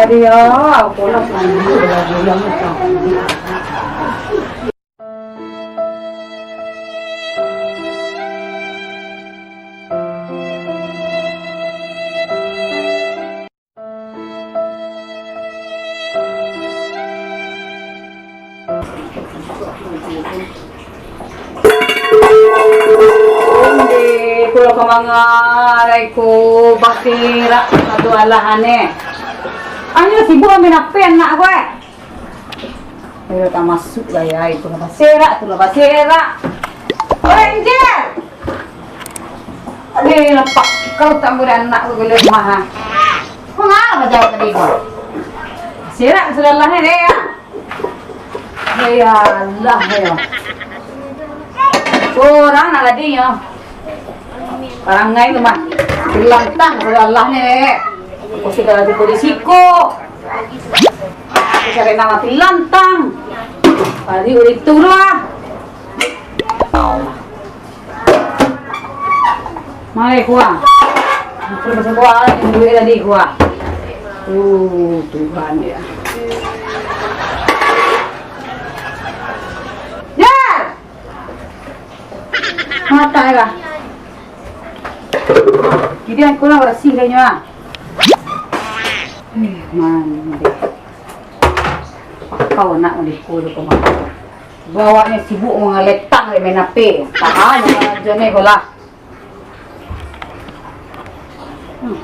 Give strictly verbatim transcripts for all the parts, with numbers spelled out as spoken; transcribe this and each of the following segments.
Ari, ah, polos mandi, udah lagi yang macam. Onde, kulo ka mangarai ko baserak, aduh alah aneh. Anyo sibuk main H P anak ko, eh. Ayo, tak masuk lah ya, itu lah baserak, tu lah baserak. Oi, Angel! Eh, lapak kau tak boleh anak ko gelo mah, ha. Kau ngapa jawab tadi ko? Serak sudah lah, eh, deh, ya. Ya Allah, ya. Orang nak ladinyo. Parangai tu mah. Tilantang sudah lah, eh. Kau sudah lagi polisi ko. Cari nama tilantang. Tadi udah itulah. Mari, kuah. Terus kuah, duit tadi, kuah. Uh, Tuhan ya. Ya! Mata ya. Jadi aku lah bersih kayaknya, ah. Eh, mandi. Pakau anak mandi ku tu kemana? Bawaknyo sibuk mangaletang dek main H P. Tahan, jangan ajo ni bola. Hmm.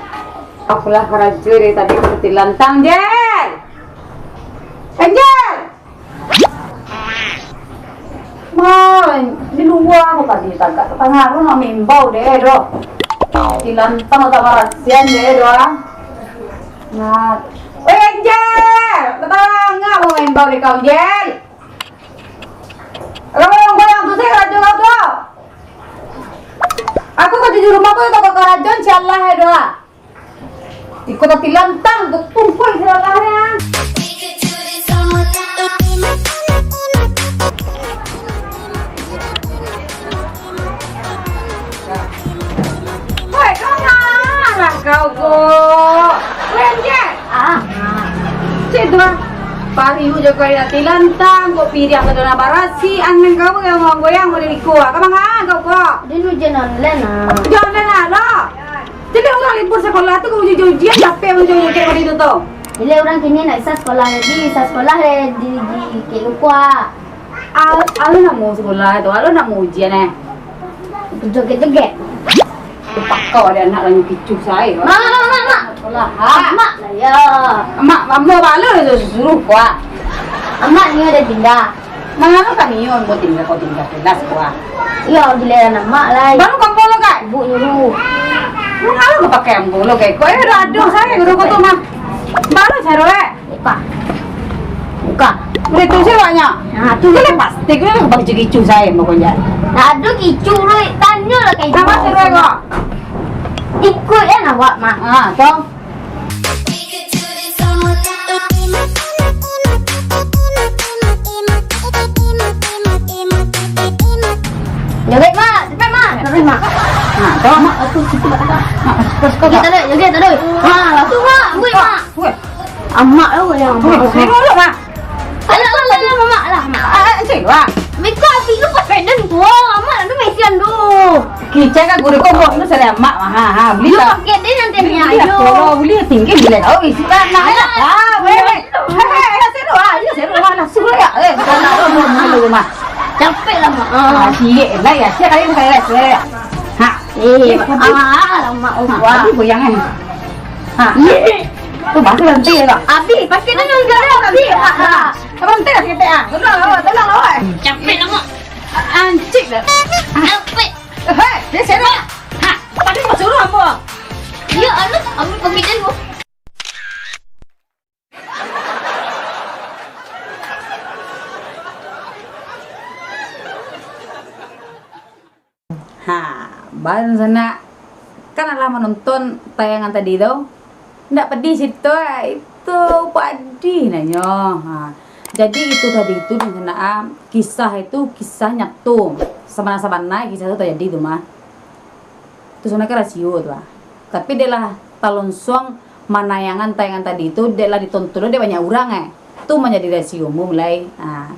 Akulah karajo dari tadi seperti lantang, Jel. Angel! Main di lua ko tadi, tagak tatangaruah nak maimbau deh doh. Di lantang tak barasian deh doh, ah. Nah. Weh, Angel! Tatangah mau maimbau deh kau, Angel! Kalau goyang-goyang tu, saya karajo kau tu. Aku karajo di rumah, aku tak karajo, insya Allah, ya doh. Iko tapi lantang, iko tungkoi siratanyo. Woi, kau marah kau ko? Woi, Anjay. Ah. Cik tu ah. Pariu jo kau ati lantang, kok piriang kau nak barasi, angin kau goyang-goyang model iko. Ka manga kau ko? Din ujian online ah. Ujian online ah, lo. Jadi urang libur sekolah tu, kau ujian-ujian, capek ujian-ujian macam itu tu. Jadi urang kini nak isa sekolah, jadi isa sekolah deh di, di kek luko ah. Al-, alun nak mau sekolah tu, alun nak mau ujian eh. Joget-joget. Pakau ada anak lagi kicuh saya. Mak, mak, mak, mak, mak. Sekolah. Ha? Mak, saya. Mak, mak, mak, mak, suruh kuah. Amak ni ada tinggal. Mangano kami yo, ambo tingga, kau tingga, jelas, wah. Iyo, giliran amak lai. Baru kampung lo, Kak? Ibu nyuruh. Mangano kau pakai ambo lo, Kak? Kau yo ado, ado sayo, ado kau tu mah. Baru caro, eh? Buka. Buka. Udah tu sih banyak. Nah, tu. Kau lepas, tik, kau lepas kicu-kicu sayo, pokoknya. Nah, ado kicu lo, tanyo lah kayak. Nama seru kau? Ikut ya, nak buat, Mak. Ah, tu. Joget, Mak. Cepet, Mak. Terus, Mak. Nah, tolong, Mak. Aku situ, Mak. Mak, terus, terus, terus. Joget terus, joget terus. Ha, langsung, Mak. Wih, Mak. Wih. Amak lo yang. Wih, sini dulu, Mak. Alah, alah, alah, Mak. Alah, Mak. Ah, ah, encik, Mak. Mika, api lu pas pedan tu. Amak, lu mesian tu. Kicau kan guru kau buat lu sari amak mah. Ha, ha, beli tak? Pakai deh nanti. Beli, beli, ayo. Beli tinggi, beli kau isi kan. Nah, ya. Ah, boleh. Hei, hei, ya seru ah, ya seru ah, langsung lah ya. Eh, bukan nak lu malu mah. Capek lah, Mak. Ah, siap lah ya. Siap kali bukan ya. Ha. Eh, ah, lama oh. Ha, wah. Tadi goyang kan. Ha. Iya. Tu masih nanti ya, Kak. Abi, pakai dulu, Abi. Ha. Abang teh kita ah. Tolong awak, tolong awak. Capek lah, Mak. Ancik dah. Capek. Hei, dia siapa? Ha, tadi kau suruh apa? Iya, anu, ambil pemikiran gua. Ha, baru sanak kan alah manonton tayangan tadi tu. Ndak pedih cerita, itu pedih nanyo. Ha. Jadi itu tadi tu, dunsanak, ah, kisah itu kisah nyato. Sabana-sabana kisah tu tajadi tu mah. Tu sabananyo kan rasio tu ah. Tapi dek lah talonsuang manayangan tayangan tadi tu dek lah ditonton dek banyak urang eh. Tu manjadi rahasia umum lai. Ha.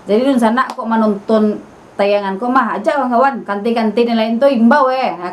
Jadi dunsanak kok manonton tayangan ko mah, ajak kawan-kawan, kanti-kanti nan lain tu imbau eh. Ha,